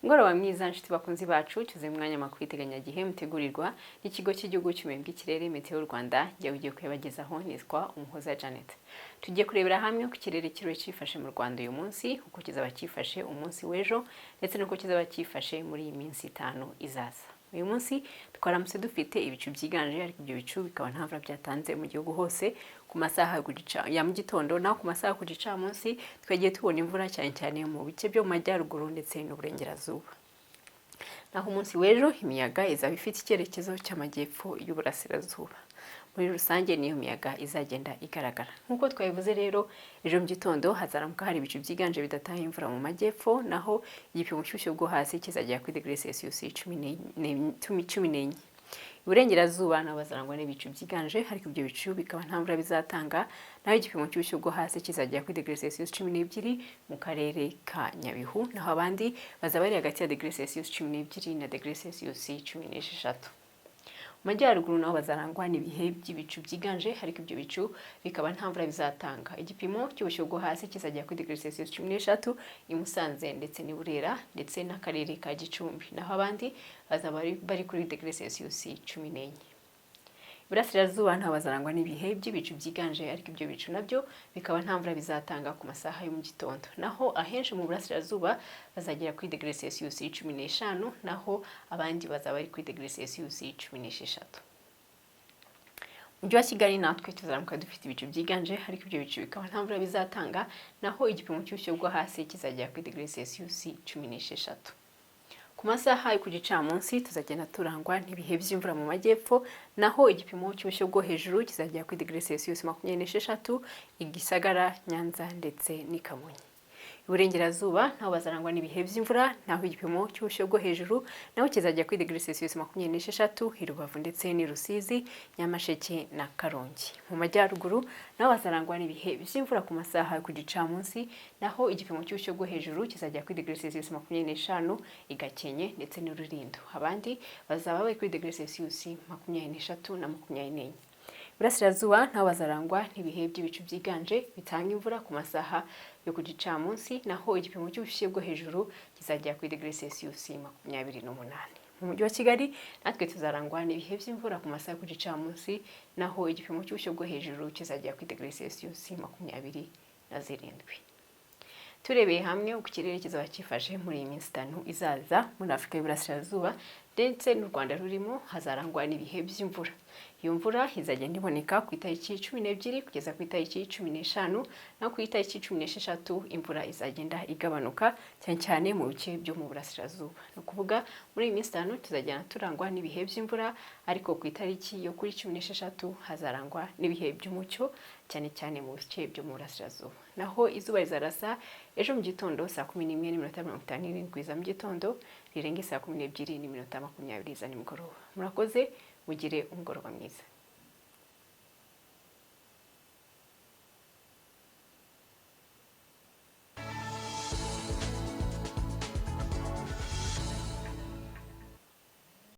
Umugoroba mwiza, nshuti bakunzi bacu. Tuze mu mwanya makuru iteganyagihe mutegurirwa n'ikigo cy'igihugu cy'ubumenyi bw'ikirere, Meteo Rwanda. Njyewe ugiye kuyabagezaho nitwa Umuhoza Janet. Tugiye kurebera hamwe uko ikirere kiriwe cyifashe mu Rwanda uyu munsi, uko kizaba cyifashe umunsi w'ejo, ndetse n'uko kizaba cyifashe muri iyi minsi 5 izaza. Uyu munsi twaramutse dufite ibicu byiganje, ariko ibyo bicu bikaba nta mvura byatanze mu gihugu hose ku masaha ya mu gitondo. Naho ku masaha ku gicamunsi twagiye tubona imvura, cyane cyane mu bice byo mu majyaruguru ndetse n'uburengerazuba. Naho umunsi w'ejo imiyaga izaba ifite icyerekezo cy'amajyepfo y'uburasirazuba. Muri rusange niyo miyaga izagenda igaragara. Nk'uko twabivuze rero, ejo mu gitondo hazaramuka hari ibicu byiganje bidatanga imvura mu majyepfo, naho igipimo cy'ubushyuhe bwo hasi kizagera kuri degree Celsius 14. Iburengerazuba naho bazarangwa n'ibicu byiganje, ariko ibyo bicu bikaba nta mvura bizatanga, naho igipimo cy'ubushyuhe bwo hasi kizagera kuri degree Celsius 12 mu karere ka Nyabihu, naho abandi bazaba bari hagati ya degree Celsius 12 na degree Celsius 16. Mu majyaruguru naho bazarangwa n'ibihe by'ibicu byiganje, ariko ibyo bicu bikaba nta mvura bizatanga. Igipimo cy'ubushyuhe bwo hasi kizagera kuri degree Celsius 13 i Musanze ndetse n'i Burera ndetse n'akarere ka Gicumbi, naho abandi bazaba bari kuri degree Celsius 14. Iburasirazuba ntaho bazarangwa n'ibihe by'ibicu byiganje, ariko ibyo bicu nabyo bikaba nta mvura bizatanga ku masaha yo mu gitondo. Naho ahenshi mu burasirazuba bazagera kuri degree Celsius 15, naho abandi bazaba bari kuri degree Celsius 16. Mujyi wa Kigali natwe tuzaramuka dufite ibicu byiganje, ariko ibyo bicu bikaba nta mvura bizatanga, naho igipimo cy'ubushyuhe bwo hasi kizagera kuri degree Celsius 16. Ku masaha yo ku gicamunsi tuzagenda turangwa n'ibihe by'imvura mu majyepfo, naho igipimo cy'ubushyuhe bwo hejuru kizagera kuri degree Celsius 26 i Gisagara, Nyanza ndetse n'i Kamonyi. Iburengerazuba naho bazarangwa n'ibihe by'imvura, naho igipimo cy'ubushyuhe bwo hejuru naho kizajya kuri degree Celsius 26 i Rubavu ndetse n'i Rusizi, Nyamasheke na Karongi. Mu majyaruguru naho bazarangwa n'ibihe by'imvura ku masaha yo ku gicamunsi, naho igipimo cy'ubushyuhe bwo hejuru kizajya kuri degree Celsius 25 i Gakenke ndetse n'i Rulindo. Abandi bazaba bari kuri degree Celsius 23 na 24. Iburasirazuba naho bazarangwa n'ibihe by'ibicu byiganje bitanga imvura ku masaha yo ku gicamunsi, naho igipimo cy'ubushyuhe bwo hejuru kizagera kuri degree Celsius 28. Mu mujyi wa Kigali natwe tuzarangwa n'ibihe by'imvura ku masaha yo ku gicamunsi, naho igipimo cy'ubushyuhe bwo hejuru kizagera kuri degree Celsius 27. Turebeye hamwe uko ikirere kizaba cyifashe muri iyi minsi 5 izaza muri Afurika y'Iburasirazuba ndetse n'u Rwanda rurimo, hazarangwa n'ibihe by'imvura. Iyo mvura izagenda iboneka ku itariki 12 kugeza ku itariki 15, naho ku itariki 16 imvura izagenda igabanuka, cyane cyane mu bice byo mu burasirazuba. Ni ukuvuga muri iyi minsi 5 tuzagenda turangwa n'ibihe by'imvura, ariko ku itariki yo kuri 16 hazarangwa n'ibihe by'umucyo, cyane cyane mu bice byo mu burasirazuba. Naho izuba rizarasa ejo mu gitondo saa 11:57 za mu gitondo, rirenge saa 12:20 za nimugoroba. Murakoze, mugire umugoroba mwiza.